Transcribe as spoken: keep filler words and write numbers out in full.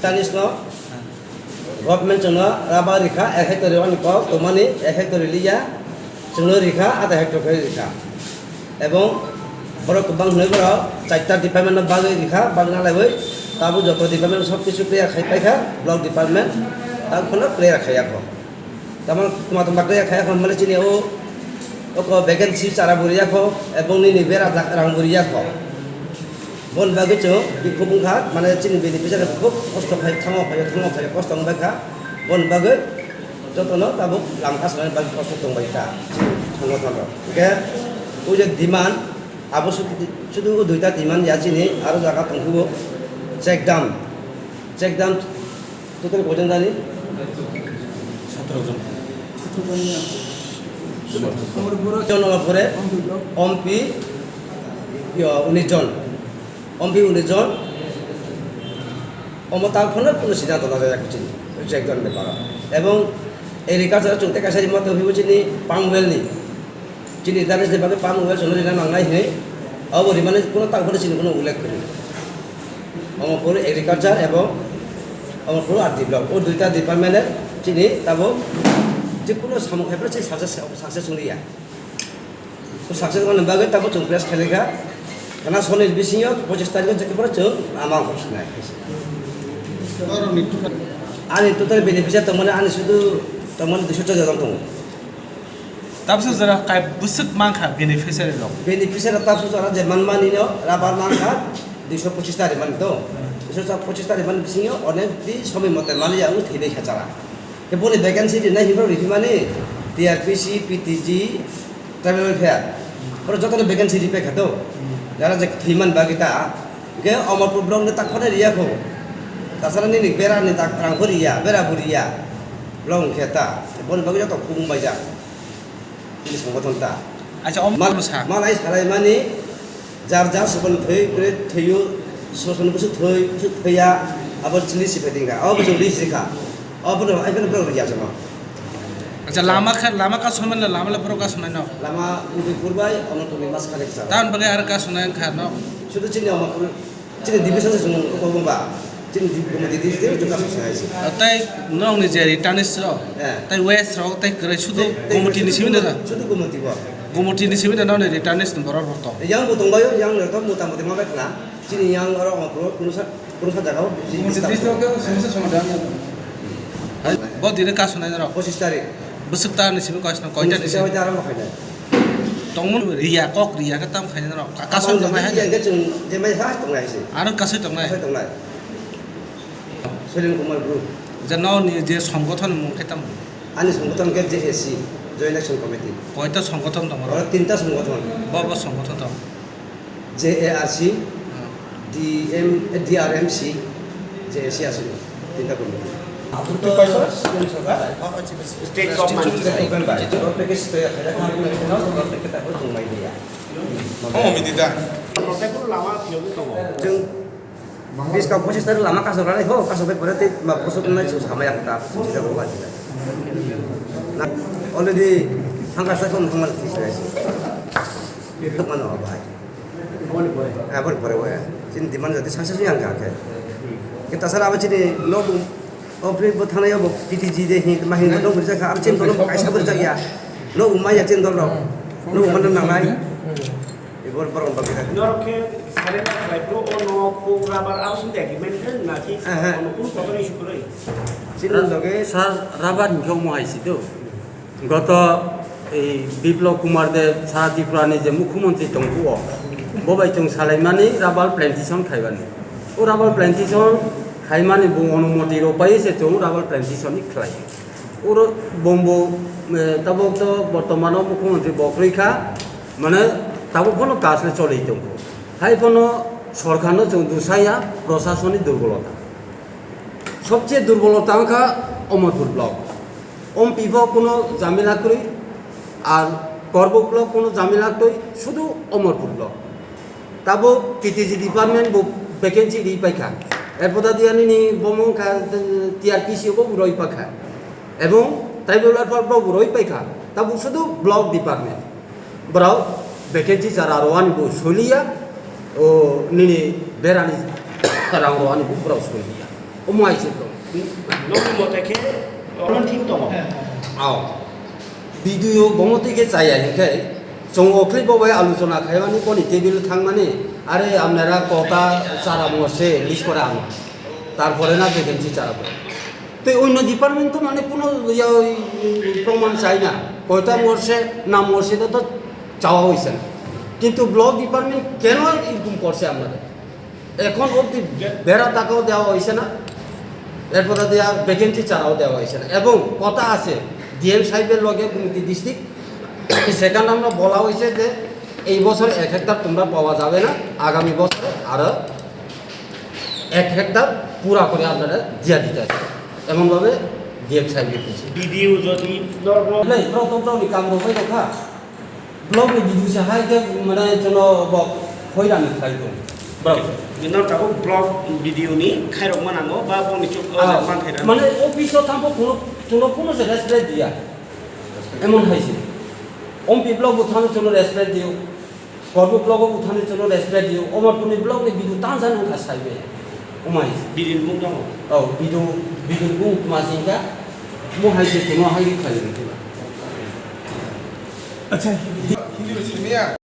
Tanis no government chwngno rubber rikha, ek hectare ani kok tongmani, ek hectare liya, chwngno rikha, ada hectare khe rikha. Ebong borok kwbang hwnwi borok chaita department no bagwi rikha, bagwi nalaiwi tabuk joto department sob kisu clear khai paikha, block department, tabuk phano clear khai yakho. Tamo tuma tuma kaya kaya kon mane chini o, o ko vacancy chara buriya ko, ebong nini bera rang buriya ko. Bon bagwi chwng bikhuk wngkha, mane chini beneficiary khub kosto khai, thango khai, thango khai, kosto wngbai kha. Bon bagwi jotono tabuk lam kasnani bagwi kosto tongbai kha chini songothon rok. Hwnkhe o je demand, abo sudu, sudu o duita demand ya chini, aro jaga tongphuru check dam, check dam. Total koijon jani? Sotoro jon. Jon wngkha pore, ompi, yo, unis jon. Ompi unis jon. Omo ta phano kuno siddhanto la jaya kuchini. Reject don beparo. Ebong agriculture chwng tei kaisa rimate hwibo chini palm oil ni. Chini industry ni bagwi palm oil chwngno rina nangnai hinwi abo rimani kuno tang phano chini kuno ullekh kwrwi. Omo phuru agriculture ebong omo phuru R D block, o duita department chini tabuk jekuno samung khai phano chini success, success wngya. O success wngmani bagwi tabuk chwng press khailai kha. Kana soni bisingo pochis tarikh o jekhe phano chwng lama ongkhor sinai. Ani total beneficiary tongmani ani sudu tongmani duiso chojak jon tongo. Tabsa jora kai bwswk mankha beneficiary rok? Beneficiary tabsa jora je manmani no rubber mankha duiso pochis ta rimani to. Duiso pochis ta rimani bisingo onek di somoi mote maliya wng thwibai kha chara. Khe boni vacancy rinai hinwi rw rifimani T R P C, P T G, tribal welfare. Oro jotono vacancy ripai kha to. Jara je thwiman bagwi ta. Khe Amarpur block ni tak phano riya kho. Tasara nini bera ni tak rang bo riya, bera bo riya. Block wngkhe ta. Boni bagwi joto khubung baijak. Chini songothon ta. Acha, om Mal-, sa. Malai salai mani jar jar sopan thwi, kre thwiyo, sopan busu thwi, busu thwiya, abo chini sipai tingka. Abo busu ri sika. Abo no, ai phano borok riya jama. Acha, lama kha, lama ka sonai na, lama le borok ka sonai no. Lama Udaipur bai, Amarpur ni mas khalek sa. Tan bagai ar ka sonai kha no. Sudu chini Amarpur Chini division se chwng kok ba. Chini di-, committee di-, di-, di-, kaso se hai se. Tei nokni je returnees rok, eh, tei waste rok, tei kwrwi sudu tei, tei committee ni simi da. Sudu committee bo. Committee ni simi da nokni returnees ni borok rok to. Yang bo tongbayo, yang no to mota moti ma bai khna. Chini yang oro ma pro, kunusa, kunusa jaga o. Committee list o ke simi se somadan. Hai, bo dire kaso nai rok. Pochis tarik. Bwswk ta ni simi kaisa koita ni simi. Koita aro ma khainai. Tongmung riya, kok riya khe tam khainai no. Ka-, kasui tongnai hai. Riya khe chwng je mai ha tongnai se. Aro kasui tongnai. Kasui tongnai. Suren Kumar Group. Je no ni je songgothon mung khe tam? Ani songgothon khe J A C, Joint Action Committee. Koita songgothon tongo? Oro tinta songgothon. Bo bo songgothon tong. J A R C, hmm, D M, D R M C, J A C aswk tinta committee. State government. State government bai. Road package twi khaida kha, road package twi khaida kha, road package twi khaida kha. Omo midi da. Chwng bish ka pochis tarik lama kasok rani ho, kasok bai pore tei ma poso nai chwng samaya kha ta, chwng sida ko ba. Na, already hangka sa kon hangma thik rai. Mano bai. Aboni pore. Aboni pore waya. Chini demand jati success yang kha khe. Kita sara abo chini nok, o pre bo thana yo bo P T G de hin ma hin nok rijak kha, abo chini nok kaisa bo rijak ya. Nok ma ya chini dol rok. Nok ma nang nai. Ibor borok bagi tadi. Norok khe sare na khlai bro o nok ko rubber abo sini agreement khe na ki. Eh, eh. Ono kun kotor issue kwrwi. Chini loge sir rubber ni khe omo hai si do. Goto ei Biplab Kumar Deb sa Tripura ni je mukhyamantri tongphuo, bo bai chwng salaimani rubber plantation khaibani. O rubber plantation khaimani bo onumoti rwpaiwi se chwng rubber plantation ni khlai. Oro bongbo, eh, tabuk to bortomano mukhyamantri bo kwrwi kha, mane tabuk phano kaj le choli tongo. Hai phano sorkar no chwng dusaya, proshasoni durbolota. Sobche durbolota wngkha Omorpur block. Ompi bo kuno jamila kwrwi, ar Korbuk block kuno jamila kwrwi, sudu Omorpur block. Tabuk P T G department bo vacancy ri paikha. Erpor dadi ani ni bomo wngkha, eh, T R P C bo roi paikha. Ebong tribal welfare bo roi paikha. Tabuk sudu block department. Borok vacancy chara rwani bo soliya, o nini berani rang rwani bo borok soliya. Omo hai se to. Nokni mote khe oron thik tongo. Ao. Video bomo twi khe chaya hinkhe chwng okhli bo bai aluchona khaimani boni table thangmani, "Are, apnara kota chara mo se list kora ano. Tarpore na vacancy chara bo." Tei onno department to mane kuno ya, proman chai na. Koita morse na morse to, to chawa hoise na. Kintu block department keno irukum korse amnare? Ekhon obdi bera takao dewa hoise na, erpore dia vacancy charao dewa hoise na, ebong kota ase D M sahibor loge Gumti district, সেখানে আমরা বলা হয়েছে যে এই বছর এক হেক্টর তোমরা পাওয়া যাবে না, আগামী বছরে আরো এক হেক্টর পুরা করে আপনারা দিয়া দিতে হবে, এমনভাবে ডিএম সাহেব লিখেছে। বিডিও যদি নরম Lai, bro, tong tong ni kam rok bai rok kha. Block ni video se hai khe mane jono bo hoira ni khlai tong. Bro. Bino tabuk block video ni khairok manango ba boni chuk o Ah, man khaira. Mane office o thambo kuno, kuno, kuno se respect diya. Emon hai se. Ompi block bo thano jono respect diyo. Korbo block o thano jono respect diyo. Omar kuni block ni video tan jan wngkha sai be. Omai. Bidin mung tongo. Oh, video, video mung tuma singka. Mo hai se kuno hai khlai ni. Acha. Hindi bai sini ya.